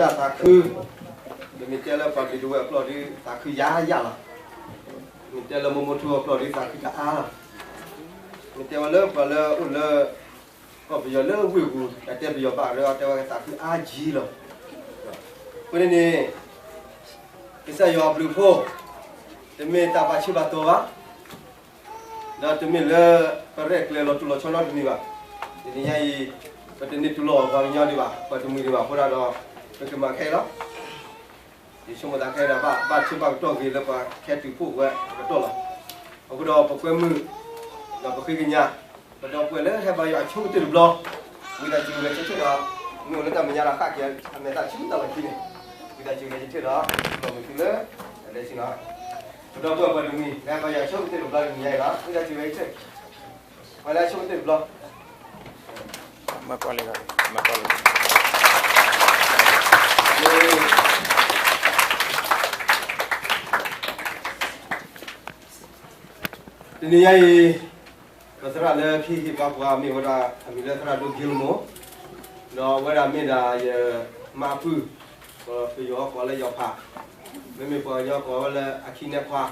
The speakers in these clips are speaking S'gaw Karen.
တၢ်သးခု, ပမ့ၢ်တဲလၢပှၤဒုးတဝဲအကျိာ်ဒီး သးခုယၤယၤလီၤ. မ့ၢ်တဲလၢမိၢ်မိၢ်ထူအကျိာ်ဒီး သးခုတအါလီၤ. မ့ၢ်တဲဝဲလၢပှၤလၢအိၣ်လၢ ကီၢ်ပယီၤလၢဝ့ၢ်ပူၤ အတဲပယီၤဘၣ်ရၢ တဲဝဲသးခုအါကံလီၤ. အဃိန့ၣ်န့ၣ် ကစၢ်ယွၤအဘျုးအဖှိၣ် တမ့ၢ်တၢ်ဘၣ်ဆၢဘၣ်တီၤဘၣ် ဒီးတမ့ၢ်လၢ ပရဲၣ်ကျဲၤလီၤတူၢ်လီၤဆီနီတမံၤဘၣ်. တနံၤညါအံၤ ပတန့ၢ်တူၢ်လိာ်ပှၤကညီဒံးဘၣ်, ပှၤတမှံၤဒံးဘၣ်အဃိဒၣ်ဒီး ပကမၤခဲအံၤလီၤ. ယဆိကမိၣ်သးခဲအံၤဒီး ဘၣ်ဆၢဘၣ်ကတီၢ်ဂ့ၤလၢပှၤခဲတုၤဖှိၣ်ဝဲအကတီၢ်လီၤ. အဃိဒီးပကွဲမုာ် ဒီးပဃ့ကညး ပဒီပုၢ်ဝဲၢ်လၢဟဲဘါယွၤအဆိကတၢၢ်တဘျီ, ဝံသးစူၤဂဲၤဆၢထၢၣ်ဒီး မ့ၢ်အိၣ်လၢတၢ်မဲာ်ညါဒီးဃၣ်က့ၤအမဲာ်သၣ်ဆူတၢ်လီၢ်ခံန့ၣ်, ဝံသးစူၤဂဲၤဆၢထၢၣ်ဒီး ဒီးမုာ်သုလၢ အလဲၤဆ့ၣ်နီၤ ပဒီပုၢ်ဝဲၢ်ပှၤတမှံၤ လၢဟဲဘါယွၤအဆိကတၢၢ်တဘျီတနံၤညါအံၤလီၤ. ဝံသးစူၤဂဲၤဆၢထၢၣ် ပှၤလၢအဆိကတၢၢ်တဘျီ မၤကွၢ်လံ, မၤကွၢ်လံ. တနံၤညါအံၤ ပသရၣ်လၢခံဟ့ၣ်ဘါပှၤမ့ၢ်ဝဲဒၣ် အမံၤလၢသရၣ်ဒိၣ်က့လမိၢ်, ဒီးအဝဲဒၣ်မ့ၢ်ဒၣ်ယမါအပုၢ်, ပယီၤကိးလၢယီၤဖး, မ့မ့ၢ်ပှၤကညီကိးဝဲလၢအခံနဲခွါ,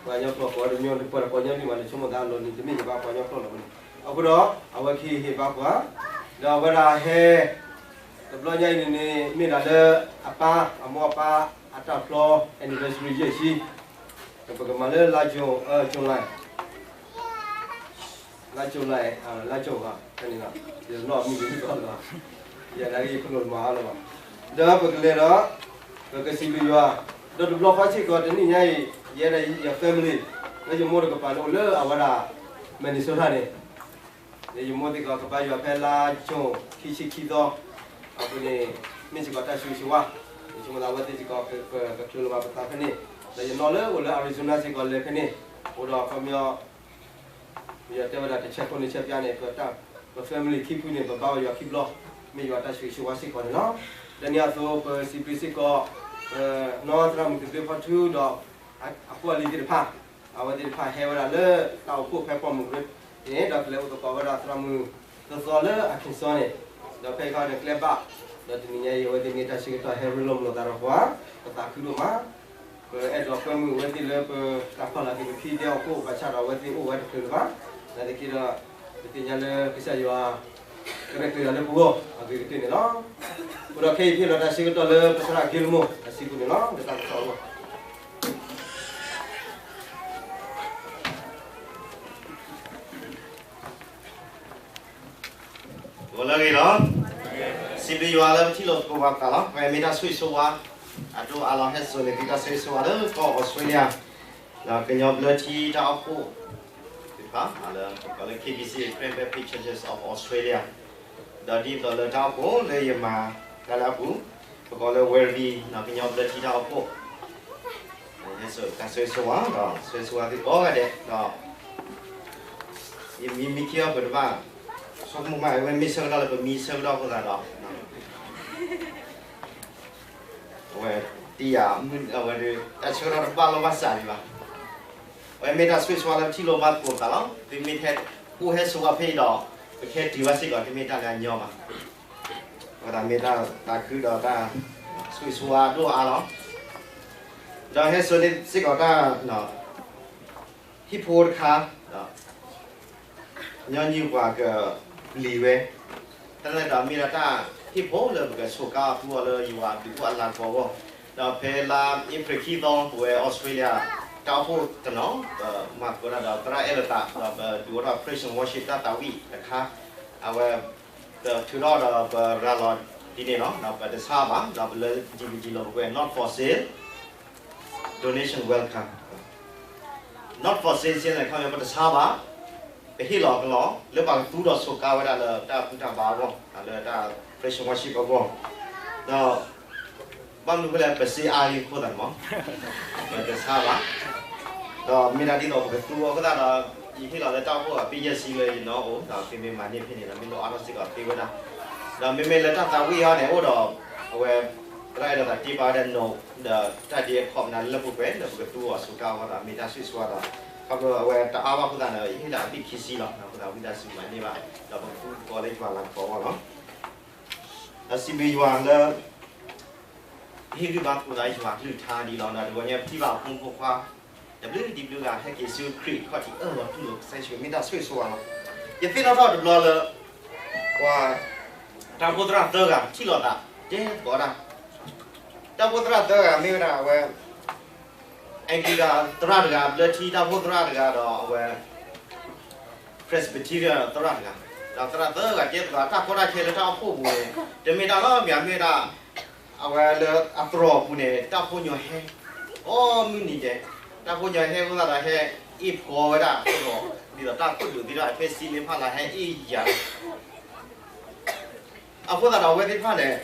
ပှၤကညီကျိာ်ကိးဝဲတမံၤ ပှၤတကိးညီဒံးဘၣ်န့ၣ် ဆိကမိၣ်သးအလီၢ်န့ၣ် တမ့ၢ်ယဘါပှၤကညီကျိာ်လီၤန့ၣ်. အဃိဒီး အဝဲခံဟ့ၣ်ဘါပှၤ, ဒီးအဝဲဒၣ်ဟဲ တဘျီညါအံၤန့ၣ်န့ၣ် မ့ၢ်ဒၣ်လၢအပၢ် အမိၢ်အပၢ်အတၢ်ဖျီ anniversary ယဲၢ်ဆံ, ပကမၤလၢလါ June, July, လါ July, လါ June ဘၣ်, ဖဲန့ၣ်လီၤ, ယနီၣ်မံၤကဒ်သိးလၢၤဘၣ်, ယနာ်က့ယဖျိလၢမၤအါလၢၤဘၣ်, ဒီးပကလဲၤဒီး ပကစံးဘျုးယွၤ, ဒီးတဘျီဃီစ့ၢ်ကီး တနံၣ်ညါအံၤ ယဲဒၣ်ယ family, လၢယမိၢ်တကပၤန့ၣ်အိၣ်လၢအဝဲဒၣ် Minnesota န့ၣ် လၢယမိၢ်သ့ၣ်ကီးကဘါယွၤဖဲလါ June ခံဆံခံသီ, အဃိန့ၣ် မ့ၢ်စ့ၢ်ကီးတၢ်ဆိၣ်ဂ့ၤဆိၣ်ဝါ, ယဆိကမိၣ်သးအဝဲသ့ၣ်စ့ၢ်ကီး ပကချုးလီၤဘၣ်ပသးဖဲန့ၣ်, ဒီးယနီၢ်လၢအိၣ်လၢ Arizona စ့ၢ်ကီးလဲၤဖဲန့ၣ်, အိၣ်ဒီးခီပညီ ပယီၤတဲဝဲဒၣ်တဆဲးခိၣ်န့ၣ်ဆဲးပၠါန့ၣ် ပတၢ် ပ family ခံဖုန့ၣ် ပဘါယွၤခံဘျီ, မ့ၢ်ယွၤတၢ်ဆိၣ်ဂ့ၤဆိၣ်ဝါစ့ၢ်ကီးန့ၣ်လီၤ. လၢန့ၣ်အသိး ပစံးဘျုးစ့ၢ်ကီး ပနီၢ်သရၣ်မုၣ်သဘျ့ဖီထူဒီး အဖိအလံၤသ့ၣ်တဖၣ်, အဝဲသ့ၣ်တဖၣ်ဟဲဝဲဒၣ်လၢတၢ်အိၣ်ဖှိၣ်ဖဲပီၣ်မုၢ်ကရ့န့ၣ် ဒီးကလဲၤအိၣ်သကိးဝဲဒၣ်သရၣ်မုၣ်သသီလၢ Arkansas န့ၣ်, ဒီးဖဲအံၤခီန့ၣ်ကျဲဘၣ်, ဒီးတနံၤညါအံၤ အဝဲသ့ၣ်မ့ၢ်တၢ်ဆၢကတီၢ်ဟဲရ့လိာ်မုာ်လိာ်သးဒီးပှၤ, ပသးခုဒိၣ်မး ပအဲၣ်ဒိးကွဲမုာ်အဝဲသ့ၣ်လၢပတၢ်ဖီလာ်သ့ၣ်တဖၣ်ဒဲးအီၤခိၣ် ဘၣ်ဆၣ်ဒီးအဝဲသ့ၣ်အိၣ်ဝဲတချုးလၢၤဘၣ်, နာ်သက့ဒီး ပသ့ၣ်ညါလၢကစၢ်ယွၤ ကရဲၣ်ကျဲၤတၢ်လၢပဂီၢ်အဂ့ၤကတၢၢ်န့ၣ်လီၤ. အဃိဒီးခဲအံၤဟ့ၣ်လီၤတၢ်ဆၢကတီၢ်လၢပသရၣ်က့လမိၢ်အစုပူၤန့ၣ်လီၤ. လၢတၢ်ကစီၣ်အဂီၢ် ဂီၤလၢအဂ့ၤလီၤ. စံးဘျုးယွၤလၢပထံၣ်လိာ်သကိးပသးလီၤ. ပမ့ၢ်တၢ်ဆိၣ်ဂ့ၤဆိၣ်ဝါ အဒိၣ်အါလီၤ. ဟဲစိာ်န့ၢ်သုတၢ်ဆိၣ်ဂ့ၤဆိၣ်ဝါလၢကီၢ်အီစထြ့လယါ ဒီးကညီဘျၢထံတၢ်အိၣ်ဖှိၣ်သ့ၣ်တဖၣ် လၢပကိးလၢ K B C, Karen Baptist Churches of Australia, ဒီးဒ်သိးလၢတၢ်အိၣ်ဖှိၣ်လၢယမၤတၢ်လၢအပူၤ ပကိးလၢ Werribee ကညီဘျၢထံတၢ်အိၣ်ဖှိၣ် ဟဲစိာ်တၢ်ဆိၣ်ဂ့ၤဆိၣ်ဝါ ဒီးဆိၣ်ဂ့ၤဆိၣ်ဝါသုကိးဂၤဒဲးဒီး ယမံမံခံအီၤပတဘၣ် ဆိကမိၣ်မး အဝဲမ့ၢ်ဆၢကတီၢ်လၢပမံဆၢကတီၢ်အဃိသတးဒီး အဝဲတံၤယၤ အဝဲဒၣ် တၢ်ဆၢကတီၢ်တဘၣ်လိာ်ဘၣ်စးဒံးဘၣ်. အဝဲမ့ၢ်တၢ်ဆိၣ်ဂ့ၤဆိၣ်ဝါလၢပထံၣ်လိာ်ဘၣ်သကိးသးလီၤ. သုမ့ၢ်ထဲအိၣ်ဟဲဆိၣ်ဝါဖဲအံၤဒီး ပကဟဲတုၤဘၣ်စ့ၢ်ကီး တမ့ၢ်တၢ်လၢအညီဘၣ်. အဝဲဒၣ်မ့ၢ်တၢ်သးခုဒီးတၢ်ဆိၣ်ဂ့ၤဆိၣ်ဝါအဒိၣ်အါလီၤ. ဒီးဟဲစိာ်န့ၢ်စ့ၢ်ကီးတၢ် ဟံၣ်ဖိတခါ ညီနုၢ်ပှၤကပျံၤဝဲ, တၢ်လဲၣ်ဒီးမ့ၢ်ဒၣ်တၢ်ဟ့ၣ်ဖိလၢပကဆိးကါအီၤသူအီၤလၢယွၤအဘျုးအဖှိၣ်အလၤကပီၤအဂီၢ်, ဒီးဖဲလါအ့ဖြ့ၣ်ခံသီ ပဝဲအီစထြ့လယါ တၢ်အိၣ်ဖှိၣ်တနီၤ ပမၤသကိးတၢ်ဒီးသရၣ်အဲၣ်လိာ်သး ဒီးပဒုးအိၣ်ထီၣ် praise and worship တၢ်သးဝံၣ်တခါ, အဝဲ ထုးထီၣ်ဒီးပရၤလီၤဒ်န့ၣ်လီၤ. ဒီးပတဆါဘၣ် ဒီးပလၢ D V D လီၤပကွဲ Not for sale, donation welcome, not for sale န့ၣ် ခီပညီ ပတဆါဘၣ်, ပဟ့ၣ်လီၤအကလီၢ် လၢပှၤကသူဒီးဆိးကါဝဲဒၣ်လၢတၢ်ဘူၣ်တၢ်ဘါအဂီၢ် လၢတၢ် praise and worship အဂီၢ်, ဒီး ဘၣ်မနုၤအဃိလဲၣ် ပစ့အါလံအဃိသတးန့ၣ်မး ပတဆါဘၣ်, ဒီးမ့ၢ်ဒၣ်ဒ်သိးပကသူအဃိသတးဒီး ယဟ့ၣ်လီၤလၢတၢ်အိၣ်ဖှိၣ်အ ပ့ယဲၢ်ဆံလၢယနီၢ်အိၣ် ဒီးသုမ့ၢ်မၤန့ၢ်ဖဲန့ၣ်ဒီး မ့ၢ်လိၣ်အါထီၣ်စ့ၢ်ကီးသ့ဝဲဒၣ်, ဒီးမ့မ့ၢ်လၢတၢ်သးဝံၣ်အံၤန့ၣ် အိၣ်ဒီး အဝဲ သရၣ်အဲၣ်လိာ်သးတ့ပာ်ဝဲဒၣ် note ဒီးတၢ်ဒ့အခီပညီ လၢပှဲၤပှဲၤလၢပကသူအီၤဆိးကါအဂီၢ်ဒီး မ့ၢ်တၢ်ဆိၣ်ဂ့ၤဆိၣ်ဝါဒီး ခီဖျိအဝဲတအါဘၣ်အဃိသတးဒီး ယဟ့ၣ်လီၤအဘ့ၣ်ခံဆံလီၤ. အဃိသတး ဝံသးစူၤမၤန့ၢ်ဘၣ် ဒီးပကသူသကိးလၢယွၤအလၤကပီၤအဂီၢ်လီၤ. ဒီးစံးဘျုးယွၤလၢ ဟ့ၣ်ဂံၢ်ဘါသကိးသးယွၤကလုၢ်ကထါဒ်လီၤ. ဒီးတဂီၤညါပထံၣ်ဘၣ်အဖိမုၣ်ဖိခွါ တဘျုးဒံးဘျုးဂၤ ဟဲက့ၤဆူခရံာ်ခီၣ်ထံးအၢၣ်လီၤတူၢ်လိာ် ကစၢ်ယ့ၣ်ၡူးခရံာ် မ့ၢ်တၢ်ဆိၣ်ဂ့ၤဆိၣ်ဝါလီၤ. ယသ့ၣ်နီၣ်ထီၣ်တဘျီလၢ ပှၤ တၢ်အိၣ်ဖှိၣ်သရၣ်သၢဂၤ ထံၣ်လိာ်သး တဲသကိးတၢ်, တၢ်အိၣ်ဖှိၣ်သရၣ်သၢဂၤမ့ၢ်ဝဲဒၣ်အဝဲ Anglican သရၣ်တဂၤ, ဘျၢထံတၢ်အိၣ်ဖှိၣ်သရၣ်တဂၤ ဒီးအဝဲ Presbyterian သရၣ်တဂၤ, ဒီးသရၣ်သၢဂၤတဲသကိး တၢ်ကီတၢ်ခဲလၢတၢ်အိၣ်ဖှိၣ်ပူၤန့ၣ် တမ့ၢ်တၢ်လီၤမ့ၢ်မ့ၢ်ဒၣ် အဝဲလၢအသရိာ်ပူၤန့ၣ် တၢ်ဖိညီဟဲ အိၣ်မုၢ်နံၤဒဲး, တၢ်ဖိညီဟဲအဃိသတးဒီး ဟဲအ့ၣ်ဖှီဝဲဒၣ်အသရိာ် ဒ်သိးတၢ်ခိၣ်ဒုးသ့ၣ်ဒီး အဖဲစံလ့ဖးလၢဟဲအ့ၣ်ယၤ အဃိသတးဒီးအဝဲသ့ၣ်တဖၣ်န့ၣ်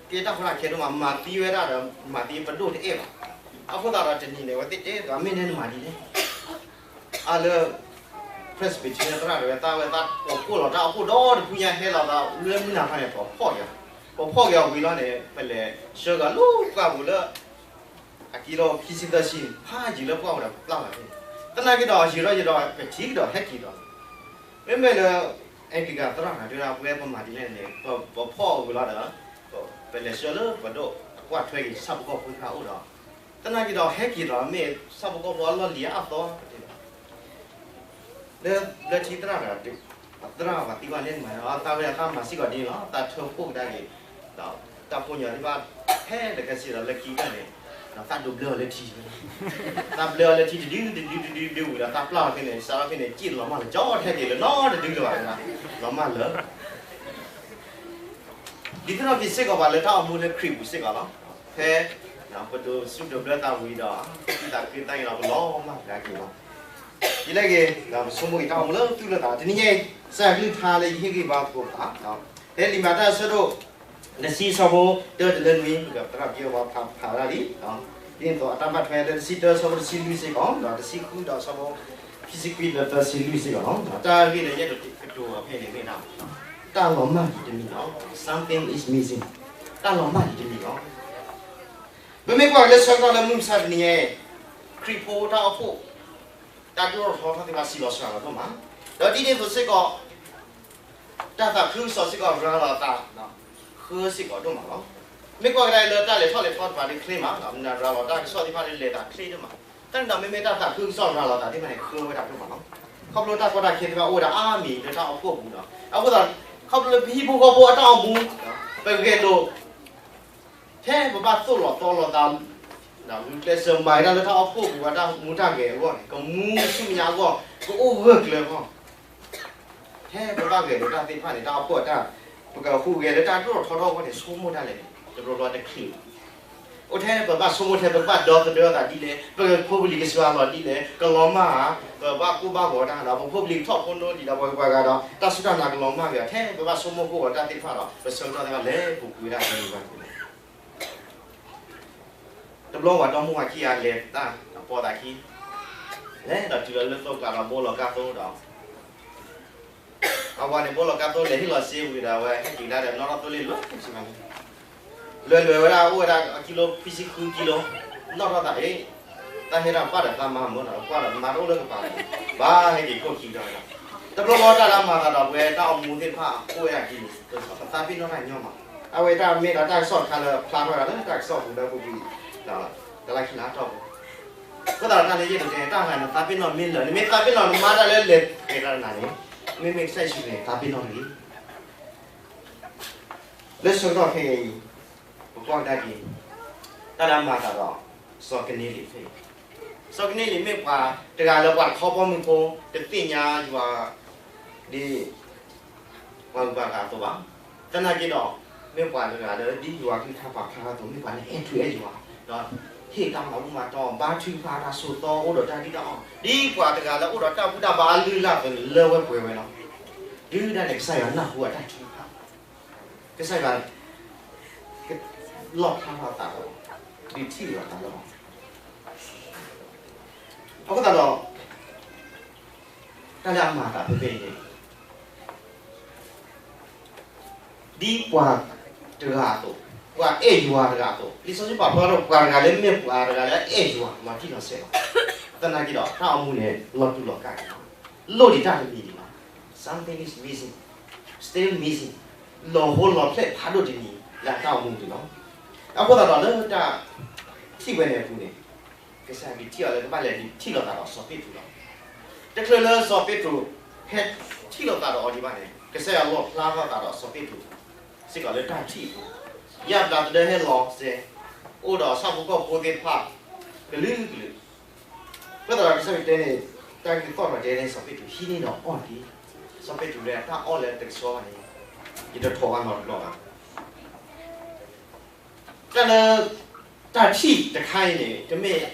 ကဲတၢ်ကီတၢ်ခဲဒိၣ်မး, မၤသံဝဲဒၣ်ဒီး မၤသံပဒိၣ်တအဲၣ်ဘၣ်. အဃိသတးဒီးတနံၤန့ၣ် အဝဲသ့ၣ်တဲသကိး မ့ၢ်နဲနမၤဒ်လဲၣ်. အလၢ Presbyterian သရၣ်တဂၤ သးဝဲသးပိာ်ဖှိၣ်လီၤတၢ်အိၣ်ဖှိၣ်ဒီတဖုညါ ဟဲလီၤသးလၢမုၢ်နၤခါန့ၣ် ပိာ်ဖှိၣ်က့ၤ, ပိာ်ဖှိၣ်က့ၤအဝံၤလီၤန့ၣ် ပလဲၤဆှၢက့ၤလၢပှၢ်ပူၤလၢ အကံလိခံဆံသၢဆံ ဖးယံာ်လၢပှၢ်ပူၤဒီးပျၢ်လီၤန့ၣ်, သနာ်က့ဒီး ယံာ်ဒီးယံာ်ဒီး ပထံၣ်ကဒီးဟဲက့ၤဒီး မ့မ့ၢ်လၢ Anglican သရၣ်တဂၤတဲဝဲဒၣ် ပဝဲပမၤဒ်လဲၣ်န့ၣ် ပပိာ်ဖှိၣ်ဝံၤလီၤဒီး ပလဲၤဆှၢလၢပဒိၣ် အကွၢ်ထွဲက့ၤဆၣ်ဖိကီၢ်ဖိတဖၣ်အအိၣ်ဒီး သနာ်က့ဒီးဟဲက့ၤဒီး မ့ၢ်ဆၣ်ဖိကီၢ်ဖိအလီၢ်လံၤအသီတဲ လၢ လၢထံသရၣ်တဂၤ သရၣ်ပှၤသံကွၢ်န့ၣ်မၤ သးဝဲဒၣ်သးမၤစ့ၢ်ကီးဒ်န့ၣ်လီၤ, သးထၢဖှိၣ်ကဒါက့ၤ ဒီးတၢ်ဖိညီသ့ၣ်တဖၣ် ဖဲတခါစံးဒီးလၢခံကတၢၢ်န့ၣ် ဒီးသးဒိးဘျၢအီၤလၢထံ, သးဘျၢအီၤလၢထံတဒုတဒုတဒုတဒုဝံၤဒီး သးပျၢ်လီၤဖဲန့ၣ် စးထီၣ်ဖဲန့ၣ် စံၣ်လီၤမၢ်လီၤ ကၠီထဲက့ၤလၢနီတဒုလၢၤဘၣ်, လီၤမၢ်လၢ ဒ်သိးဒီးက့ၤစ့ၢ်ကီးပှၤလၢတၢ်အိၣ်မူလၢခရံာ်ပူၤစ့ၢ်ကီးလီၤ. ဖဲ ပဒိးစူၣ်ဒိးဘျၢသးဝံၤဒီး သးဃ့သးက့ၤဒီးပလီၤမၢ်ကဒါက့ၤလီၤ. ဒ်လဲၣ်ဂ့ၤ ဒီးပဆိကမိၣ်က့ၤတၢ်အိၣ်မူလၢသူၣ်လၢသး တနံၤညါအံၤ ကစၢ်ယွၤကလုၢ်ကထါလၢယဟ့ၣ်ဂံၢ်ဘါသကိးပသး ဖဲလံာ်မၤတၢ်အဆၢဒိၣ် တဆံအဆၢဖိ တၢတုၤလၢနွံ ပကသရၣ်ပကဲဝဲဖးဖးဝဲဒၣ်လံ, ဒ်သိးအတၢ်ဘၣ်ထွဲလၢတဆံတၢအဆၢဖိတဆံလွံၢ်စ့ၢ်ကီး ဒီးတဆံဃုဒီးအဆၢဖိ ခံဆံခွံလၢသၢဆံလွံၢ်စ့ၢ်ကီးလီၤ. တၢ်ဂ့ၢ်လၢညါကတိၤအီၤဖဲန့ၣ်မ့ၢ်ဒၣ် တၢ်လီၤမၢ်ယံၤတမံၤလီၤ. Something is missing. တၢ်လီၤမၢ်ယံၤတမံၤလီၤ. ပမ့ၢ်ကွၢ်လၢဆၢကတီၢ်လၢမုၢ်မဆါတနံၤအံၤ ခရံာ်ဖိတၢ်အိၣ်ဖှိၣ် တၢ်ဒိၣ်ထီၣ်ထီထီၣ်သ့ၣ်တဖၣ်စံးလီၤစှၤလီၤဒိၣ်မး, ဒီးဒ်န့ၣ်အသိးစ့ၢ်ကီး တၢ်သးခုကစီၣ်စ့ၢ်ကီးရၤလီၤသး ဃၢစ့ၢ်ကီးဒိၣ်မးလီၤ. မ့ၢ်ကွၢ်ကဒါလၢတၢ်လဲၤထီၣ်လဲၤထီတဖၣ်ဒ်ချ့မး, မနုၤရၤလီၤတၢ်ကစီၣ်သ့ၣ်တဖၣ်ဒ်လဲၤသးချ့ဒိၣ်မး, တၢ်န့ၣ်ဒီးမ့မ့ၢ်တၢ်သးခုကစီၣ်ရၤလီၤသးသ့ၣ်တဖၣ်န့ၣ် ဃၢဝဲဒၣ်ဒိၣ်မးလီၤ. ခီဖျိတၢ်ကီတၢ်ခဲသ့ၣ်တဖၣ်အိၣ်ဝဲဒၣ်အါမံၤလၢတၢ်အိၣ်ဖှိၣ်ပူၤဒီး အဃိသတး ခီဖျိလၢပဟံၣ်ဖိဃီဖိအတၢ်အိၣ်မူ ပဂဲၤလိာ် ထဲပဘၣ်သိၣ်လီၤသီလီၤသး ဂုာ်ကျဲးစၢးမၤက့ၤတၢ်လၢတၢ်အိၣ်ဖှိၣ်ပူၤ တၢ်မူတၢ်ဂဲၤအဂီၢ်န့ၣ် ကမူဆူမဲာ်ညါအဂီၢ် ကအိၣ်ဂၢၢ်ကျၢၤအဂီၢ်, ထဲပဘၣ်ဂဲၤလိာ်တၢ်သ့ၣ်တဖၣ်န့ၣ် တၢ်အိၣ်ဖှိၣ်အတၢ် ပကဟူးဂဲၤလၢတၢ်ဒိၣ်ထီၣ်ထီထီၣ်အဂီၢ်န့ၣ် ဆိကမိၣ်တၢ်လဲၣ်န့ၣ် တဘျီဘျီတချုး အိၣ်ထဲပဘၣ်ဆိကမိၣ်ထဲ ပကဘၣ်ဒီသဒၢသးဒ်လဲၣ်, ပဖိပလံၤကစှၤလီၤဒ်လဲၣ်, ကလီၤမၢ်ဧါ, ပဘၣ်ကိၢ်ဘၣ်ဂီၤတၢ်ဒီး ပဖိပလံၤကထီၣ်ဖိနီဒံးဒီး ပှၤဂၤဒီး တၢ်စူၢ်တၢ်နာ်ကလီၤမၢ်က့ၤဒီး ထဲပဘၣ်ဆိကမိၣ်ကအိၣ်ဒီးတၢ်သ့ၣ်တဖၣ်ဒီး ပဆၢကတီၢ်သ့ၣ်တဖၣ်လဲၤပူၤကွံာ်ဝဲဒၣ်န့ၣ် တဘျီဝဲဒီမါဝၤခံဂၤလဲၤတၢ်ဒီးပိာ်သးခံ, လဲၤဒီးတုၤလီၤလၢသိကျါဒီးဘိလီၤကါသိဒီး အဝၤန့ၣ် ဘိလီၤကါသိလဲၤဟ့ၣ်လီၤစ့ဝံၤဒီး အဝဲဟဲက့ၤကဒါဒီး နီၣ်ထီၣ်သိလ့ၣ်လွဲၢ်ဆံမးန့ၣ် လွဲၢ်လွဲၢ်ဝဲဒၣ် အိၣ်ဝဲဒၣ်အကံလိ ခံဆံဃုကံလိ နီၣ်ထီၣ်သးအံၤ တၢ်ဟဲတၢ်ကွၢ်ဒီးတၢ်မၤမၢဒီး ကွၢ်ဒီးမၤတအိၣ်လၢကပၤန့ၣ် ဘၣ်ဟဲက့ၤခိၣ်ခံဒီး တဘျီဘျီတၢ်လၢအမၤသးဒီးပဝဲတၢ်အိၣ်မူသ့ၣ်တဖၣ် အိၣ်ဝဲဒၣ်ဒ်န့ၣ် ပသးပ့ၤနီၣ်တၢ်ညီမး, အဝဲတၢ်မ့ၢ်ဒီးတၢ်ကစီၣ်တခါလၢဖျါထီၣ်ဝဲဒၣ်လၢတၢ်ကစီၣ်ပူၤလၢပူၤကွံာ် တလါခံလါအတီၢ်ပူၤ, အဃိသတးဒီးတၢ်လၢယအဲၣ်ဒိးတဲ တၢ်ဂၤနသးပ့ၤနီၣ်မ့ၢ်လၢာ် နမ့ၢ်သးပ့ၤနီၣ်နမၤတၢ်လၢလဲၤကဲတၢ်နၤန့ၣ် မ့မ့ၢ်ကစၢ်ယ့ၣ်ၡူးခရံာ်န့ၣ် သးပ့ၤနီၣ်တဂ့ၤ လၢဆၢကတီၢ်ခဲအံၤ ပကွၢ်ကဒါက့ၤ တၢ်လၢအမၤသးဒီး စီၤကနံလံာ်ဖဲအံၤ, စီၤကနံလံာ်မ့ၢ်ပှၤတဂၤလၢပှၤတခီဘီမုၢ်ဖိ တသ့ၣ်ညါယွၤ ဒ် ပှၤဂုၤပှၤဂၤအသိးဘၣ်. သနာ်က့ဒီး မ့ၢ်ပှၤတဂၤလၢဒ်ယွၤကလုၢ်ကထါပာ်ဖျါထီၣ်အသိး မ့ၢ်ပှၤလၢအဲၣ်ထူအဲၣ်ယွၤ ဒီးဟ့ၣ်တၢ်မၤဘူၣ်မၤတီၢ် ဘါထုကဖၣ်တၢ်ဆိးသီ အိၣ်ဒီးတၢ်ဒ်တၢ်အီၣ် ဒ်ပှၤတဂၤလၢအိၣ်ဒီးတၢ်ဘူၣ်တၢ်ဘါအလုၢ်အလၢ်အသိးန့ၣ် လၢဝဲပှဲၤဝဲလီၤ. ဒုၣ်ဒါန့ၣ် ကစၢ်ယွၤနၢ်ဟူအတၢ်ထုကဖၣ် ကစၢ်ယွၤ လီၣ်ဖျါထီၣ်အသးဒီး ဒုးထံၣ်လိာ်အသးလၢအီၤ အဃိသတးဒီး တၢ်လၢအမၤသးဖဲဖဲအံၤန့ၣ် ဒ်ပှၤတဂၤအသိး, ပှၤအဲၣ်ယွၤတဂၤအသိး, လံာ်စီဆှံပာ်ဖျါထီၣ် ပှၤတဂၤလၢမ့ၢ်ပှၤတဂၤလၢအဲၣ်ယွၤ လီၤတံၢ်လီၤဆဲးလီၤ. သနာ်က့ဒီး တၢ်အိၣ်မူန့ၣ် လီၤတူာ်လီၤကာ်က့ၤလီၤ. လိၣ်ဒံးတၢ်တမံၤဒံးလီၤ. Something is missing, still missing. လီၤဟိလီၤဖျဲၣ်ဖးဒိၣ်တမံၤ လၢတၢ်အိၣ်မူပူၤန့ၣ်လီၤ. အဃိသတးဒီးလၢတၢ်ထံၣ်ဝဲန့ၣ်အပူၤန့ၣ်, ကစၢ်ယွၤဒုးထံၣ်အီၤလၢကဘၣ်လဲၤဒုးထံၣ်လိာ်သးဒီးစီၤပ့းတရူးလီၤ. တချုးလၢစီၤပ့းတရူး ဟဲထံၣ်လိာ်သးဒီးအီၤဒံးဘၣ်န့ၣ်, ကစၢ်ယွၤလီၣ်ဖျါထီၣ်သးဒီးစီၤပ့းတရူး စ့ၢ်ကီးလၢတၢ်ထံၣ်အပူၤ, ယၣ်ပျးတဒၢဟဲလီၤစဲ, အိၣ်ဒီးဆၣ်ဖိကီၢ်ဖိသ့ၣ်တဖၣ် ကလုာ်ကလုာ်, အဃိသတးဒီးကစၢ်ယွၤတဲန့ၣ်, တၢ်ကသီၣ်ထီၣ်တဲန့ၣ် စီၤပ့းတရူး ဟံးန့ၢ်ဒီးအီၣ်တက့ၢ်. စီၤပ့းတရူးလၢတၢ်အီၣ်လၢတကဆှီဘၣ်န့ၣ်, ယတထီၣ်ဘၣ်နီတဘျီဘၣ်. တၢ်လၢ တၢ်ထံၣ်တခါအံၤန့ၣ် တမ့ၢ်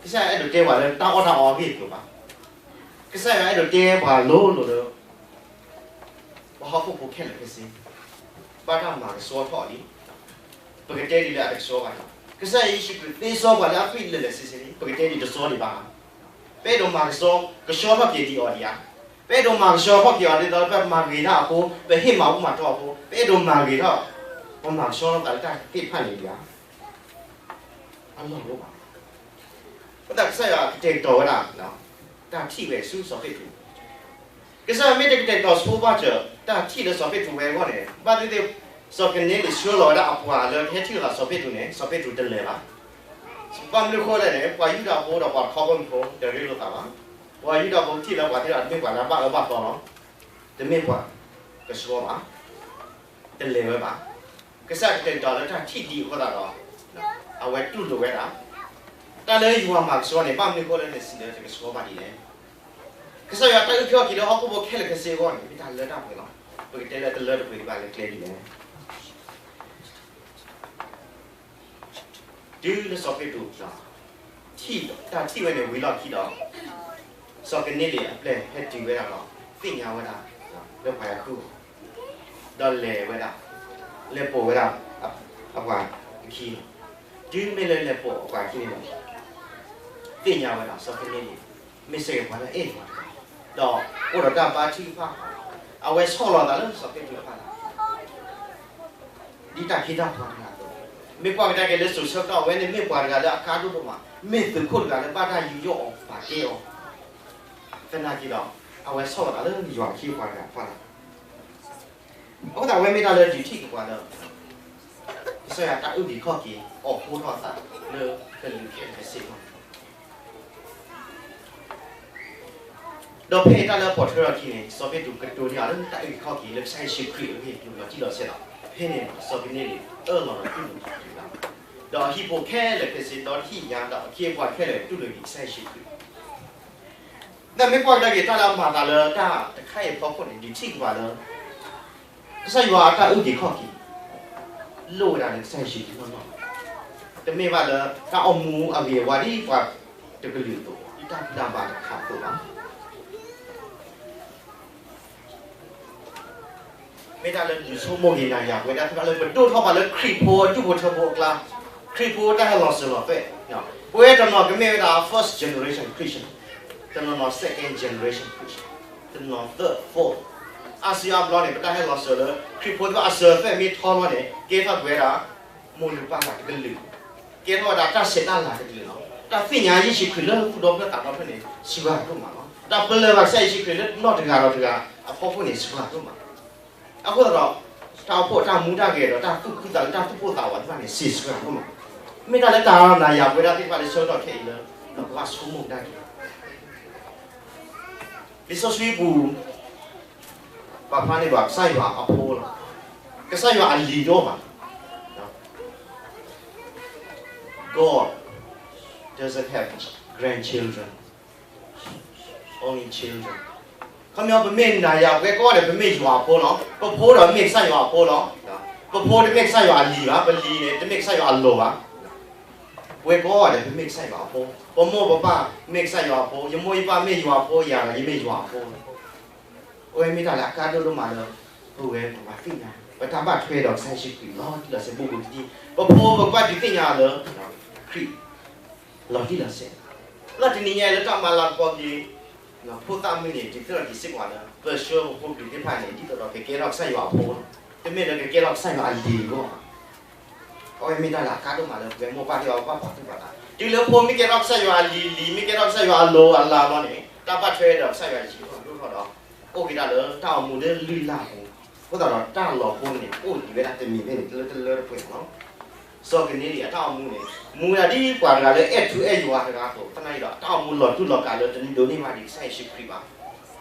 ကစၢ်ယွၤအဲၣ်ဒိးတဲပှၤလၢတၢ်အီၣ်တၢ်အီအဂ့ၢ်အကျိၤဘၣ်. ကစၢ်ယွၤအဲၣ်ဒိးတဲပှၤလိၤလိၤလၢ ပှၤဟီၣ်ခိၣ်ဖိခဲလၢာ်ခဲဆ့ ဘၣ်တၢ်မၤကဆှီထီၣ်လံ. ပကတဲဒ်လၢအတကဆှီဘၣ်န့ၣ်, ကစၢ်ယ့ၣ်ၡူးခရံာ်သ့စီပှၤလၢအသွံၣ်လၢာ်လၢာ်ဆ့ဆ့န့ၣ် ပကတဲဒ်တစီဒံးဘၣ်. ပအဲၣ်ဒိးမၤကဆှီ, ကဆှီထီၣ်က့ၤဒံးအီၤဒံးဧါ. ပအဲၣ်ဒိးမၤကဆှီထီၣ်က့ၤအီၤဒ်သိးပမၤဂ့ၤတၢ်အဃိ, ပဟ့ၣ်မၤဘူၣ်မၤတီၢ်အဃိ, ပအဲၣ်ဒိးမၤဂ့ၤထီၣ်, ပမၤကဆှီထီၣ်သးလၢတၢ်သ့ၣ်တဖၣ်န့ၣ်ဒံးဧါ. အလီၢ်တအိၣ်ဘၣ်. အဃိသတးကစၢ်ယွၤကတဲာ်ကတီၤဝဲဒၣ် တၢ်ထံၣ်ဝဲဆူစီၤပ့းတရူး, ကစၢ်ယွၤမ့ၢ်တကတဲာ်ကတီၤဆိဘၣ်စၢၤ တၢ်ထံၣ်လၢစီၤပ့းတရူးဝဲအဂီၢ်န့ၣ်, ဘၣ်သ့ၣ်သ့ၣ် စီၤကနံလ့းဆှၢလီၤဝဲဒၣ်အပှၤလၢကဟဲထံၣ်လိာ်သးစီၤပ့းတရူးန့ၣ် စီၤပ့းတရူးတလဲၤဘၣ်. ဘၣ်မနုၤအဃိလဲၣ်န့ၣ် ပှၤယူဒၤဖိဒီးပှၤတခီဘီမုၢ်ဖိ တရ့လိာ်သးဘၣ်. ပှၤယူဒၤဖိထံၣ်လၢပှၤသ့ၣ်တဖၣ်တမ့ၢ်ပှၤလၢအဘၣ်အၢဘၣ်သီလီၤ. တမ့ၢ်ပှၤကဆှီဘၣ်, တလဲၤဝဲဘၣ်. ကစၢ်ယွၤကတဲာ်ကတီၤလၢတၢ်ထံၣ်ဒံးအဃိသတးဒီး အဝဲတူၢ်လိာ်ဝဲဒၣ် တၢ်လၢယွၤမၤကဆှီန့ၣ် ဘၣ်မနုၤအဃိလၢနစံးလၢတကဆှီဘၣ်ဒ်လဲၣ်. ကစၢ်ယွၤတၢ်အုၣ်က့ၤခီၣ်က့ၤလၢဟီၣ်ခိၣ်ဖိခဲလၢာ်ခဲဆ့အဂီၢ်န့ၣ် မ့ၢ်တၢ်လၢတၢ်ပှဲၤလီၤ. ပကတဲလၢတလၢတပှဲၤဒံးဘၣ်လၢကျဲဒ်လဲၣ်. တုၤလၢစီၤပ့းတရူး ထံၣ်, တၢ်ထံၣ်ဝဲန့ၣ်ဝံၤလီၢ်ခံဒီး စီၤကနံလ့းအပျဲၢ်ဟဲတုၤဝဲဒၣ်ဒီး သ့ၣ်ညါဝဲဒၣ် လၢပှၤဟဲဃုအီၤ, ဒီးလဲၤဝဲဒၣ်, လဲၤပိာ်ဝဲဒၣ် အပှၤအခံန့ၣ်, တုၤမ့ၢ်လၢလဲၤပိာ်အပှၤအခံန့ၣ်ဒီး သ့ၣ်ညါဝဲဒၣ်စီၤကနံလ့း မ့ၢ်စ့ၢ်ကီးပှၤလၢအအဲၣ်ယွၤတဂၤ, ဒီးအိၣ်ဒီးတၢ်ဘါထုကဖၣ်, အဝဲဆီၣ်လီၤသးလၢစီၤပ့းတရူးအဖီလာ် ဒ်တၢ်ခ့တၢ်ပှၤတဂၤအသိး, မ့ၢ်ကွၢ်ကဒါက့ၤလၢစိၤဆၢကတီၢ် အဝဲန့ၣ်မ့ၢ်ပှၤတဂၤလၢအကါဒိၣ်ဒိၣ်မး, မ့ၢ်သုးခိၣ်တဂၤလၢဘၣ်တၢ်ယူးယီၣ်အီၤပာ်ကဲအီၤ, သနာ်က့ဒီး အဝဲဆီၣ်လီၤသးလၢယွၤအခ့အပှၤတဂၤအဖီလာ်. အဃိသတးအဝဲမ့ၢ်တၢ်လၢဒုးထံၣ်က့ၤပှၤလၢ ကစၢ်ယွၤတၢ်အုၣ်က့ၤခီၣ်က့ၤ အိၣ်ဃူထီၣ်အသးလၢကလုာ်ခဲလၢာ်ခဲဆ့အဂီၢ် ဒီးဖဲအံၤတၢ်လၢပိာ်ထွဲထီၣ်အခံန့ၣ် စီၤပ့းတရူးကတိၤန့ၢ်အီၤလၢတၢ်အုၣ်က့ၤခီၣ်က့ၤလၢကစၢ်ယ့ၣ်ၡူးခရံာ်အဂ့ၢ်အကျိၤလီၤတံၢ်လီၤဆဲးလီၤ. ဖဲန့ၣ်စီၤကနံလ့းအၢၣ်လီၤဒီးတူၢ်လိာ်တၢ်တဂၤ, ဒီးအဟံၣ်ဖိခဲလၢာ်ခဲဆ့ ဒီတဟံၣ်ညါ ဒီးအခ့အပှၤခဲလၢာ်တူၢ်လိာ်က့ၤကစၢ်ယ့ၣ်ၡူးခရံာ်. နမ့ၢ်ကွၢ်ကဒါက့ၤတၢ်လၢအမၤသးလၢတၢ်တခါအံၤအဖီခိၣ်န့ၣ် ဒုးထံၣ်က့ၤပှၤလၢ ကစၢ်ယွၤအတၢ်အုၣ်က့ၤခီၣ်က့ၤ လိၣ်ဝဲဒၣ်လၢကစၢ်ယ့ၣ်ၡူးခရံာ်နီၢ်နီၢ်လီၤ. တမ့ၢ်ဘၣ်လၢတၢ်အိၣ်မူအဂ့ၤအဝါဒ်ပှၤတကလုာ်အသိး ဒ်တၢ်ဖံးတၢ်မၤတခါအသိးဘၣ်. မ့ၢ်တၢ်လၢဒုးဆိကမိၣ်က့ၤနၤယၤ ပဝဲဒၣ်သ့ၣ်တဖၣ်လၢပဒိၣ်ထီၣ်ဘၣ်လၢခရံာ်ဖိအဒူၣ်ဖိထၢဖိအကျါ, ခရံာ်ဖိတၢ်ဟဲလီၤစၢၤလီၤသွဲၣ်, ပဝဲတနီၤကမ့ၢ်ဝဲဒၣ် first generation Christian, တနီၤနီၤ second generation Christian, တနီၤ third, fourth, အါစုအါဘျီန့ၣ် ပတၢ်ဟဲလီၤစၢၤလၢ ခရံာ်ဖိသ့ၣ်တဖၣ်အစၢၤအသွဲၣ်မ့ၢ်ထီလီၤန့ၣ် ကဲထီၣ်က့ၤဝဲဒၣ် မိၢ်လုၢ်ပၢ်လၢ်တကလုာ်, ကဲထီၣ်ဝဲဒၣ်တၢ်ဆဲးတၢ်လၤတကလုာ်လီၤ. တၢ်သ့ၣ်ညါယ့ၣ်ၡူးခရံာ်လၢသူၣ်ဒီဖျၢၣ်သးဒီဖျၢၣ်န့ၣ် စှၤဒိၣ်မးလီၤ. တၢ်ပလၢၢ်ဘၣ်ကစၢ်ယ့ၣ်ၡူးခရံာ်လၢနီၢ်တဂၤဒီးတဂၤအဖီခိၣ်န့ၣ် စှၤဒိၣ်မး. အဃိသတးဒီး တၢ်အိၣ်ဖှိၣ်တၢ်မူတၢ်ဂဲၤဒီးတၢ်သူၣ်ခုသးခု တၢ်သူၣ်ပိၢ်သးဝးသ့ၣ်တဖၣ်န့ၣ် စှၤဒိၣ်မး. မ့ၢ်တၢ်လၢတၢ်နၤယၤပဝဲဒၣ်သ့ၣ်တဖၣ်လၢဆၢကတီၢ်ခဲအံၤလၢ ပဘၣ်ဆိကမိၣ်ကဒါက့ၤ လံာ်စီဆှံပူၤ ပာ်ဖျါန့ၢ်ဘၣ်ကစၢ်ယွၤအဖိလီၤ. ကစၢ်ယွၤအလံၤတအိၣ်ဘၣ်. God doesn't have grandchildren, only children. ခီပညီ ပမ့ၢ်နၤယၤ ပဝဲကိးဂၤဒဲး ပမ့ၢ်ယွၤအဖိလီၤ. ပဖိဒီးမ့ၢ်ကစၢ်ယွၤအဖိလီၤ. ပဖိတမ့ၢ်ကစၢ်ယွၤအလံၤဘၣ်, ပလံၤန့ၣ် တမ့ၢ်ကစၢ်ယွၤအလီၢ်ဘၣ်. ပဝဲကိးဂၤဒဲး ပမ့ၢ်ကစၢ်ယွၤအဖိ, ပမိၢ်ပပၢ်မ့ၢ်ကစၢ်ယွၤအဖိ, ယမိၢ်ယပၢ်မ့ၢ်ယွၤအဖိ, ယၤဒီးယမ့ၢ်ယွၤအဖိ. အဝဲမ့ၢ်တၢ်လၢအကါဒိၣ်ဒိၣ်မးလၢ ပဝဲပဘၣ်သ့ၣ်ညါ ပတၢ်ဘၣ်ထွဲဒီးကစၢ်ယ့ၣ်ၡူးခရံာ်လီၤတံၢ်လီၤဆဲး ဘူးဘူးတံၢ်တံၢ်, ပဖိပကဘၣ်ဒုးသ့ၣ်ညါလၢ ခရံာ် လီၤတံၢ်လီၤဆဲး. လၢတနံၤညါအံၤလၢတၢ်မၤလၤကပီၤက့ၤ ဖိသၣ်မုၢ်န့ၣ် ဒုးသ့ၣ်နီၣ်က့ၤစ့ၢ်ကီးလၢ ပဆှၢပဖိပလံၤသ့ၣ်တဖၣ်န့ၣ် ဒ်သိးဒီးကကဲထီၣ်ကစၢ်ယွၤအဖိလီၤ. တမ့ၢ်လၢကကဲထီၣ်ကစၢ်ယွၤအလံၤအဂီၢ်ဘၣ်. အဝဲမ့ၢ်တၢ်လၢအကါဒိၣ်မးလၢပဝဲမိၢ်ပၢ်သ့ၣ်တဖၣ်ဘၣ်ပာ်သူၣ်ပာ်သး, တုၤလၢဖိမ့ၢ်ကဲထီၣ်ကစၢ်ယွၤအလံၤ, လံၤမ့ၢ်ကဲထီၣ်ကစၢ်ယွၤအလီၢ်အလၤလီၤန့ၣ် တၢ်ဘၣ်ထွဲဒီးကစၢ်ယွၤယံၤထီၣ်ဒိၣ်ထီၣ်ဒီး အိၣ်က့ၤဒၣ်လၢတၢ်အိၣ်မူလၢလုၢ်လၢ်ပူၤ အဃိသတးဒီးတၢ်လီၤဖိန့ၣ် အိၣ်ဒံးဝဲဒၣ်တမံၤဖဲန့ၣ် တလၢတလၢတပှဲၤလီၤ. စီၤကနံဒံအတၢ်အိၣ်မူန့ၣ် မူဝဲဒၣ်ဒ်ပှၤတဂၤလၢအဲၣ်ထူအဲၣ်ယွၤတဂၤအသိး, သနာ်က့ဒီး အတၢ်အိၣ်မူလီၤတူၢ်လီၤကာ်လၢတဒိးန့ၢ်ဘၣ်ဒံးကစၢ်ယ့ၣ်ၡူးခရံာ်ဘၣ်.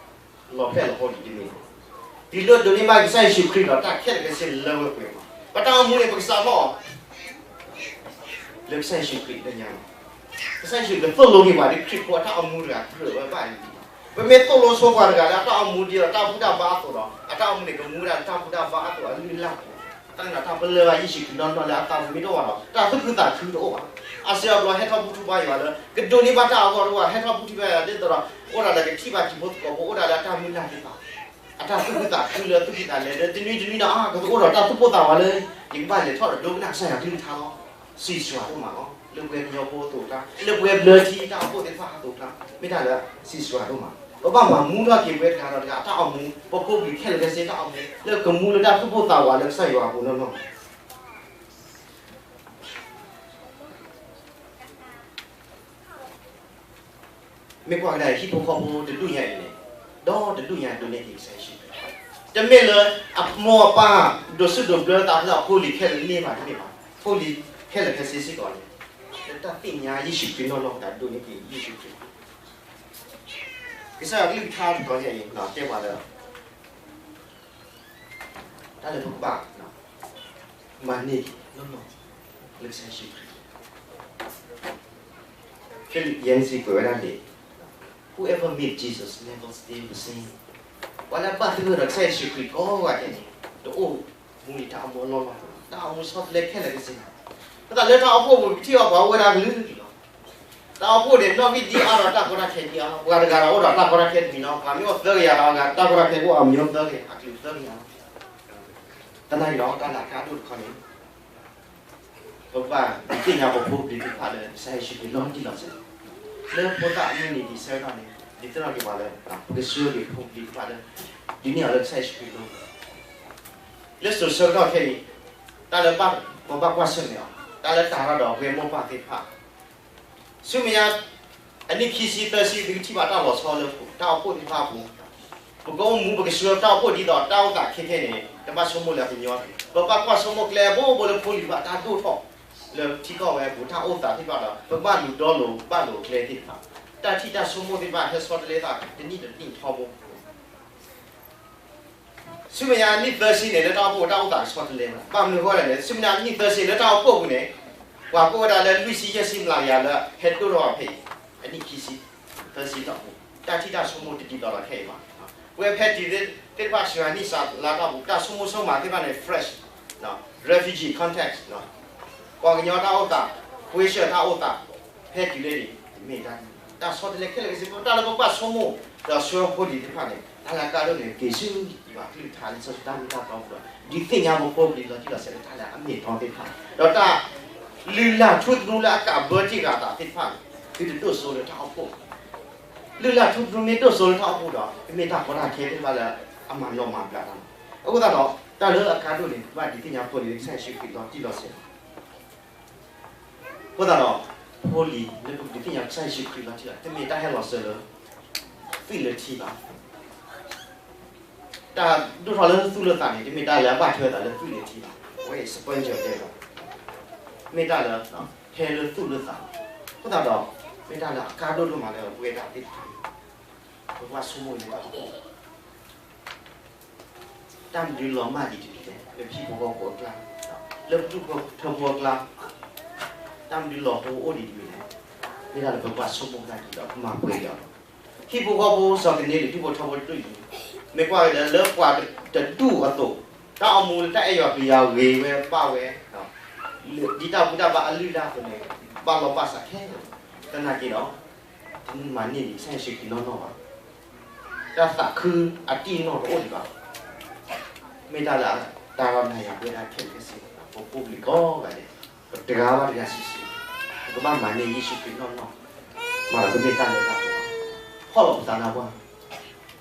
လီၤဖျဲၣ်လီၤဖိဒံးတမံၤ, တုၤလၢဒိးန့ၢ်ဘၣ်ကစၢ်ယ့ၣ်ၡူးခရံာ်ဒီး တၢ်ခဲလၢာ်ခဲဆ့လၢဝဲပှဲၤမး, ပတၢ်အိၣ်မူန့ၣ် ပကစးထီၣ်အီၤ လၢကစၢ်ယ့ၣ်ၡူးခရံာ်လၢညါလီၤ. ကစၢ်ယ့ၣ်ၡူးကသိၣ်လိက့ၤပှၤဒ်ခရံာ်ဖိအတၢ်အိၣ်မူတဂၤကြၢးဝဲဘၣ်အံၤလီၤ. ပမ့ၢ်သိၣ်လိဆိပှၤတဂၤလၢအတၢ်အိၣ်မူဒ်သိးတၢ်ဘူၣ်တၢ်ဘါအသိးဒီး အတၢ်အိၣ်မူန့ၣ် ကမူဝဲဒၣ်လၢတၢ်ဘူၣ်တၢ်ဘါအသိးအလုၢ်အလၢ်, တၢ်န့ၣ်ဒီးတၢ်ပလၢၢ်ဘၣ်ယ့ၣ်ၡူးခရံာ်နီၢ်နီၢ်လၢအသးပူၤမ့ၢ်တအိၣ်ဘၣ်ဒီး တၢ်သူၣ်ခုသးခုတအိၣ်ဘၣ်. အါစုအါဘျီဟဲထီၣ်ဘူၣ်ထီၣ်ဘါယွၤလၢ ကဒိးန့ၢ်ဘၣ်တၢ်အဂီၢ်တအိၣ်ဘၣ်, ဟဲထီၣ်ဘူၣ်ထီၣ်ဘါယွၤဒ်သိးဒီး အိၣ်ဒၣ်လၢကထံၣ်ဘၣ်တံၤဖိသကိးဖိ အိၣ်ဒၣ်လၢအတၢ်မုၢ်လၢ်သ့ၣ်တဖၣ်, အတၢ်သူၣ်ခုသးခုလၢသူၣ်ကံၢ်သးလဲလၢတနွံတနွံဒီး အါ ကအိၣ်ဒီးတၢ်သူၣ်ပိၢ်သးဝးလၢ ယကဘၣ်လဲၤထီၣ်ဒီးဒိကနၣ်ကစၢ်ယွၤကလုၢ်ကထါလီၤ. စံးစှၤဒိၣ်မးလီၤ. လၢပဝဲကညီဖိအသိးအကျါ, လၢပဝဲဘျၢထံတၢ်အိၣ်ဖှိၣ်သ့ၣ်တဖၣ်အသိးအကျါ, မ့ၢ်တၢ်လၢစံးစှၤဒိၣ်မး. ပဘၣ်မၤမူထီၣ်က့ၤပဝဲတဂၤဒီးတဂၤအတၢ်အိၣ်မူ, ပဖိပလံၤခဲလၢာ်ခဲဆ့တၢ်အိၣ်မူ လၢကမူလၢတၢ်သူၣ်ပိၢ်သးဝးလၢကစၢ်ယွၤအပူၤနီၢ်နီၢ် မ့ၢ်ကွၢ်ကဒါအံၤ ဟံၣ်ဖိဃီဖိတဒူၣ်ညါအံၤန့ၣ်, ဒီတဒူၣ်ညါဒိးန့ၢ်က့ၤကစၢ်ယ့ၣ်ၡူးခရံာ်, တမ့ၢ်လၢအမိၢ်အပၢ်ဒိးစူၣ်ဒိးဘျၢသးလၢအဖိလံၤခဲလၢာ်န့ၢ်ဘၣ်တမ့ၢ်ဘၣ်, ဖိလံၤခဲလၢာ်ခဲဆ့စ့ၢ်ကီးန့ၣ် လၢတၢ်သ့ၣ်ညါယ့ၣ်ၡူးခရံာ်နီၢ်နီၢ်သတးဒိးန့ၢ်က့ၤယ့ၣ်ၡူးခရံာ်, ကစၢ်ယွၤကလုၢ်ကထါတတီၤညါအံၤ တဲပှၤလၢ တၢ်လၢပကဘၣ်မၤန့ၢ်နီၢ်နီၢ် လၢကစၢ်ယ့ၣ်ၡူးခရံာ်, Philip Yancey ကွဲးဝဲဒၣ်န့ၣ်, Whoever meet Jesus never stay the same. ပှၤလၢအဘၣ်သဂၢၢ်ဒီးကစၢ်ယ့ၣ်ၡူးခရံာ်ကိးဂၤဒဲးန့ၣ် တအိၣ်မူဒံးတၢ်အိၣ်မူအလီၢ်လီၢ်, တၢ်အိၣ်မူဆီတလဲခဲလၢာ်ခဲဆ့, အဃိသတးလၢတၢ်အိၣ်ဖှိၣ်ပူၤ ပထံၣ်အီၤပှၤအိၣ်ဝဲဒၣ်ကလုာ်ကလုာ်လီၤ. တၢ်အိၣ်ဖှိၣ်န့ၣ် နီၣ်ဂံၢ်ဒ်အါဒီးတၢ်ကီတၢ်ခဲဒ်အါလီၤ. ပှၤတဂၤဒီးအိၣ်ဒီးတၢ်ကီတၢ်ခဲတမံၤနီၤ, ပှၤမ့ၢ်အိၣ်သၢကယၤဒီးအဂၤတၢ်ကီတၢ်ခဲကအိၣ်အမံၤအိၣ်သၢကယၤ, အကလုာ်သၢကယၤလီၤ. သနာ်က့ဒီး တၢ်လၢအကါဒိၣ်တခီန့ၣ် ပကဘၣ်ဒုးသ့ၣ်ညါပဖိပလံၤသ့ၣ်တဖၣ်လၢကစၢ်ယ့ၣ်ၡူးခရံာ်လီၤတံၢ်လီၤဆဲး, လၢဖိသၣ်အမုၢ်နံၤဒံးဆၢကတီၢ်န့ၣ် ဒုးသ့ၣ်နီၣ်က့ၤပှၤလၢ ပကဆှၢက့ၤပဖိပလံၤသ့ၣ်တဖၣ်လၢ ဒုးန့ၢ်အီၤလၢကစၢ်ယ့ၣ်ၡူးခရံာ်လီၤ. လၢစိၤဆၢကတီၢ်ခဲအံၤ တၢ်လၢပဘၣ်ကွၢ်ဆၢၣ်မဲာ်အီၤ, တၢ်လၢတၢ်ရၤဒီးပဝဲမိၢ်ပၢ်သ့ၣ်တဖၣ် ဆူမဲာ်ညါ အနံၣ်ခံဆံသၢဆံ သုကထံၣ်ဘၣ်တၢ်လီၤဆီလၢတၢ်အိၣ်ဖှိၣ်သ့ၣ်တဖၣ်အပူၤ, ပကအိၣ်မူပကဆှၢတၢ်အိၣ်ဖှိၣ်ဒ်သိး တၢ်အိၣ်သးခဲခဲန့ၣ် တဘၣ်ဆိကမိၣ်လၢအကညီတဂ့ၤ. ပဘၣ်ကွၢ်ဆိကမိၣ်ကျဲအဘိဘိလၢဖိလံၤတဖၣ်တၢ်ဒိၣ်ထီၣ် လၢထံကီၢ်ဝဲအပူၤ တၢ်အိၣ်သးသ့ၣ်တဖၣ်ဒီး ပဘၣ်လူၤဒီလိာ်ဘၣ်လိာ်ကျဲသ့ၣ်တဖၣ်, တၢ်ထံၣ်တၢ်ဆိကမိၣ်သ့ၣ်တဖၣ်ဟဲဆီတလဲသးတနံၣ်တနံၣ်ထီဘိ ဆူမဲာ်ညါနံၣ်သၢဆံန့ၣ် လၢတၢ်အိၣ်ဖှိၣ်တၢ်အိၣ်သးကဆီတလဲဝဲ, ဘၣ်မနုၤအဃိလဲၣ်န့ၣ် ဆူမဲာ်ညါနံၣ်သၢဆံလၢတၢ်အိၣ်ဖှိၣ်အပူၤန့ၣ် ပှၤကိးဝဲဒၣ်လၢလွံၢ်ဆံယဲၢ်ဆံမျးကယၤလၢဟဲဒိၣ်ထီၣ်ဘၣ်ဖဲအံၤ, အနံၣ်ခံဆံ သၢဆံတီၢ်ပူၤ တၢ်ထံၣ်တၢ်ဆိကမိၣ်တဒ်သိးဒီးခဲအံၤဘၣ်. ပဝဲဖဲတုၤသ့ၣ်တဖၣ် စှၤနံၣ်စှၤလါတၢ်ပူၤ တၢ်ဆိကမိၣ်ဆိကမးသ့ၣ်တဖၣ်န့ၣ် fresh, refugee context, ပှၤကညီတၢ်အိၣ်သး, ခွ့ဆၢၣ်တၢ်အိၣ်သး, ဖဲတုၤလၢန့ၣ် တမ့ၢ်တၢ်, တၢ်ဆီတလဲခဲလၢာ်ခဲဆ့ တၢ်လၢပဘၣ်ဆိကမိၣ် ဒီးဆှၢဖိလံၤသ့ၣ်တဖၣ်န့ၣ် တၢ်လၢအကါဒိၣ်န့ၣ် က့ၤဆူယွၤကလုၢ်ကထါလံာ်စီဆှံတၢ်မ့ၢ်တၢ်တီပူၤဒီး ဒုးသ့ၣ်ညါပဖိပလံၤလီၤတံၢ်လီၤဆဲးလၢတၢ်လၢအမ့ၢ်အတီသ့ၣ်တဖၣ်, ဒီးတၢ်လုၢ်လၢ်ထူသနူလၢအကးဘၢတ့ၢ်ဃာ်အသးသ့ၣ်တဖၣ်န့ၣ် သုတဒိၣ်စိလၢတၢ်အိၣ်ဖှိၣ်, လုၢ်လၢ်ထူသနူမ့ၢ်ဒိၣ်စိလၢတၢ်အိၣ်ဖှိၣ်ဒီး ကမ့ၢ်တၢ်ကီတၢ်ခဲသ့ၣ်တဖၣ်လၢအမၤနီၣ်မၤဘျးတၢ်လီၤ. အဃိသတးဒီး တၢ်လၢအကါဒိၣ်န့ၣ် ပဘၣ်ဒုးသ့ၣ်ညါဖိလံၤလၢကစၢ်ယ့ၣ်ၡူးခရံာ်လီၤတံၢ်လီၤဆဲးလီၤ. အဃိသတးဒီး ဖိလံၤလၢပကဒုးသ့ၣ်ညါကစၢ်ယ့ၣ်ၡူးခရံာ်လီၤတံၢ်လီၤ တမ့ၢ်တၢ်ဟဲလီၤစၢၤလၢ သွံၣ်လၢထံဘၣ်. တၢ်ဒိၣ်ထီၣ်လၢသူၣ်လၢသးန့ၣ် တမ့ၢ်တၢ်လၢအဘၣ်ထွဲသးလၢသွံၣ်လၢထံဘၣ်, အဝဲအံၤ စပၢၢ်ကၠီၣ်တဲဘၣ်, မ့ၢ်တၢ်လၢ ဟဲလၢသူၣ်လၢသး, အဃိသတးဒီး မ့ၢ်တၢ်လၢအကါဒိၣ်ဒိၣ်မးလၢပဝဲဒၣ်သ့ၣ်တဖၣ်န့ၣ် ပကဘၣ်ဆိကမိၣ်လၢတၢ်အိၣ်ဖှိၣ် တၢ်မနုၤလီၤမၢ်ဒံးတမံၤလဲၣ်, လၢပဟံၣ်ဖိဃီဖိအကျါ, လၢပဒူၣ်ဖိထၢဖိအကျါ, တၢ်မနုၤလီၤဟိအိၣ်ဒံးတမံၤလဲၣ်, မ့ၢ်ဒၣ်လၢပကဘၣ်ဆိကမိၣ်ကဒါက့ၤဒီးကမၤပှဲၤက့ၤအီၤလီၤ. ဟံၣ်ဖိဃီဖိစီၤကနံဒံ ဒူၣ်ဖိထၢဖိတဒူၣ်အံၤ, မ့ၢ်ကွၢ်က့ၤဒီးလၢပှၤတဒူၣ်အသိး, တၢ်အိၣ်မူလၢတၢ်အဲၣ်ယွၤပျံၤယွၤဂ့ၤဝဲဘၣ်ဝဲ, ဒ်တၢ်ဘူၣ်တၢ်ဘါအလုၢ်အလၢ်အသိးန့ၣ်, ဘၣ်လီၤဘၣ်စးခဲလၢာ်, သနာ်က့ဒီး တမၤန့ၢ်ဒံးကစၢ်ယ့ၣ်ၡူးခရံာ်နီၢ်နီၢ်ဘၣ်. တၢ်သးခုအတံၢ်အနီၢ်တအိၣ်ဒံးဘၣ်. မ့ၢ်တၢ်လၢတၢ်ရၤနၤယၤပဝဲဒၣ်ခဲလၢာ်ခဲဆ့, ပဖိပလံၤကိးဂၤဒဲး, ပတဂၤဘၣ်တဂၤစုာ်စုာ်, ပကဘၣ်မၤန့ၢ်ယ့ၣ်ၡူးခရံာ်နီၢ်နီၢ်, မၤလၢပမ့ၢ်တၢ်လၢတၢ်ပှဲၤလီၤ. ဖီၣ်လီၤပသးနါပှၢ်,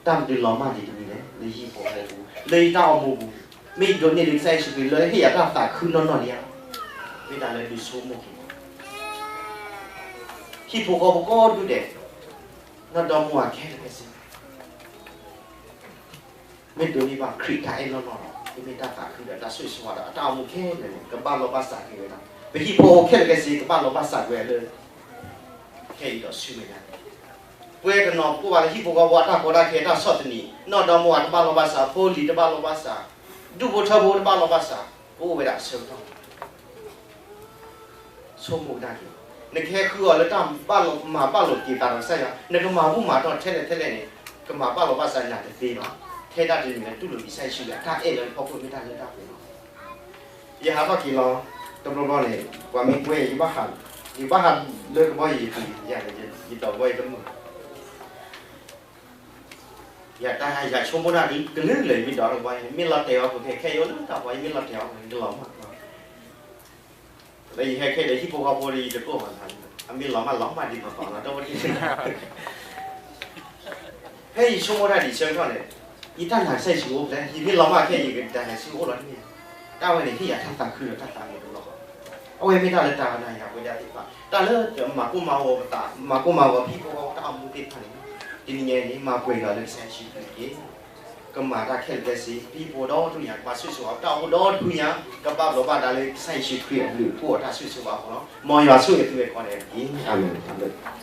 တၢ်မနုၤလီၤမၢ်ဒံးတမံၤလဲၣ်, လၢဟံၣ်ဖိဃီဖိပူၤ, လၢယတၢ်အိၣ်မူပူၤ, မ့ၢ်ယဒိးန့ၢ်လၢကစၢ်ယ့ၣ်ၡူးခရံာ်လၢဟ့ၣ်ယၤတၢ်သးခုနီၢ်နီၢ်လံဧါ. မ့ၢ်တၢ်လၢဒုးဆိကမိၣ်က့ၤ ဟံၣ်ဖိဃီဖိကိးဒူၣ်ဒဲး, နီၢ်ဒီမါဝၤခဲလၢာ်ခဲဆ့ မ့ၢ်ဒိးန့ၢ်ဘၣ်ခရံာ်တၢ်အဲၣ်နီၢ်နီၢ်လီၤ. မ့ၢ်တၢ်သးခုဒီးတၢ်ဆိၣ်ဂ့ၤဆိၣ်ဝါဒီးအတၢ်အိၣ်မူခဲလၢာ်န့ၣ် ကဘၣ်လီၤဘၣ်စးက့ၤဝဲဒၣ်. ပဟံၣ်ဖိဃီဖိခဲလၢာ်ခဲဆ့ ကဘၣ်လီၤဘၣ်စးက့ၤဝဲလၢ ခဲအံၤဒီးဆူမဲာ်ညါ ပှဲၤတနီၤပကိးဘၣ်လၢဟံၣ်ဖိဃီဖိအတၢ်ကီတၢ်ခဲတၢ်ဆီၣ်သနံး, နီၢ်ဒီမါဝၤတဘၣ်လီၤဘၣ်စး, ဖိလံၤတဘၣ်လီၤဘၣ်စး, ဒူၣ်ဖိထၢဖိတဘၣ်လီၤဘၣ်စး, ကအိၣ်ဝဲဒၣ်အဆၢကတီၢ် ဆိကမိၣ်ကဒါက့ၤ, နကဟဲဃုအီၤလၢတၢ်မၤဘၣ်လိာ်က့ၤသးဒီးကစၢ်ယွၤ, နကမၤဘူၣ်မၤတီၢ်ထဲလဲၣ်ထဲလဲၣ်န့ၣ်, ကမၤဘၣ်လိာ်ဘၣ်စးနၤတသ့ဘၣ်. ထဲဒၣ်တမံၤလၢတူၢ်လိာ်က့ၤကစၢ်ယ့ၣ်ၡူးခရံာ် အတၢ်အဲၣ်လၢနဖီခိၣ်မ့ၢ်တၢ်လၢတၢ်ပှဲၤလီၤ. ယဟးထီၣ်က့ၤလီၤ, တဘျီဘျီန့ၣ် ပှၤမ့ၢ်ကွဲ ယဘၣ်ဟး, ယဘၣ်ဟးလၢကဘီယူၤယံၤယံၤ, ယတီၤဘီယတမုာ် ယတၢ်ယဆိကမိၣ်တၢ်ကလုာ်ကလုာ် ယမ့ၢ်ဒိးတကဘီယူၤ မ့ၢ်လီၤတဲာ်အီၤပူၤခဲ ခဲအံၤအိၣ်လၢတၢ်ပှၤ ယမ့ၢ်လီၤတဲာ်အီၤပူၤန့ၣ် ယလီၤမၢ် လၢယဟဲခဲဒီးဟံၣ်ဖိဃီဖိဒီး ယတကိးဘၣ်သး, အမ့ၢ်လီၤမၢ်လီၤမၢ်ဒ်သိးသိးလီၤ တဝဲဒၣ် ဖဲယဆိကမိၣ်တၢ်ဒ်ဆၢကတီၢ်န့ၣ်, ယတၢ်နာ်ကစၢ်ယ့ၣ်ၡူးအိၣ်ဖျဲၣ်, ယမ့ၢ်လီၤမၢ်ခဲ ယကတၢ်နာ်ကစၢ်ယ့ၣ်ၡူးအိၣ်လီၤတမ့ၢ်ဧါ. တၢ်ဝဲန့ၣ် ဟ့ၣ်ယၤတၢ်သးခုဒီးတၢ်သးမုာ်တလီၢ်ဃီ, အဝဲမ့ၢ်တၢ်လၢတၢ်နာ်ယၤဝဲဒၣ်သ့ၣ်တဖၣ် တၢ်လၢမၤကိၢ်မၤဂီၤပသး မၤကိၢ်မၤဂီၤဟံၣ်ဖိဃီဖိတၢ်အိၣ်မူသ့ၣ်တဖၣ်န့ၣ်, တနံၤညါအံၤန့ၣ် မၤပှဲၤက့ၤလၢကစၢ်ယ့ၣ်ၡူးခရံာ်တက့ၢ်. ကမၤတၢ်ခဲလၢာ်ခဲဆ့ ဟံၣ်ဖိဒီတဖုညါ ကဘၣ်ဆိၣ်ဂ့ၤဆိၣ်ဝါ တၢ်အိၣ်ဖှိၣ်ဒီတဖုညါ ကဘၣ်ဘျီးဘၣ်ဒါလၢကစၢ်ယ့ၣ်ၡူးခရံာ်အဘျုးအဖှိၣ် တၢ်ဆိၣ်ဂ့ၤဆိၣ်ဝါအဃိလီၤ. မ်ယွၤဆိၣ်ဂ့ၤသုဝဲကိးဂၤဒဲးတက့ၢ်. အၤမ့ၣ်.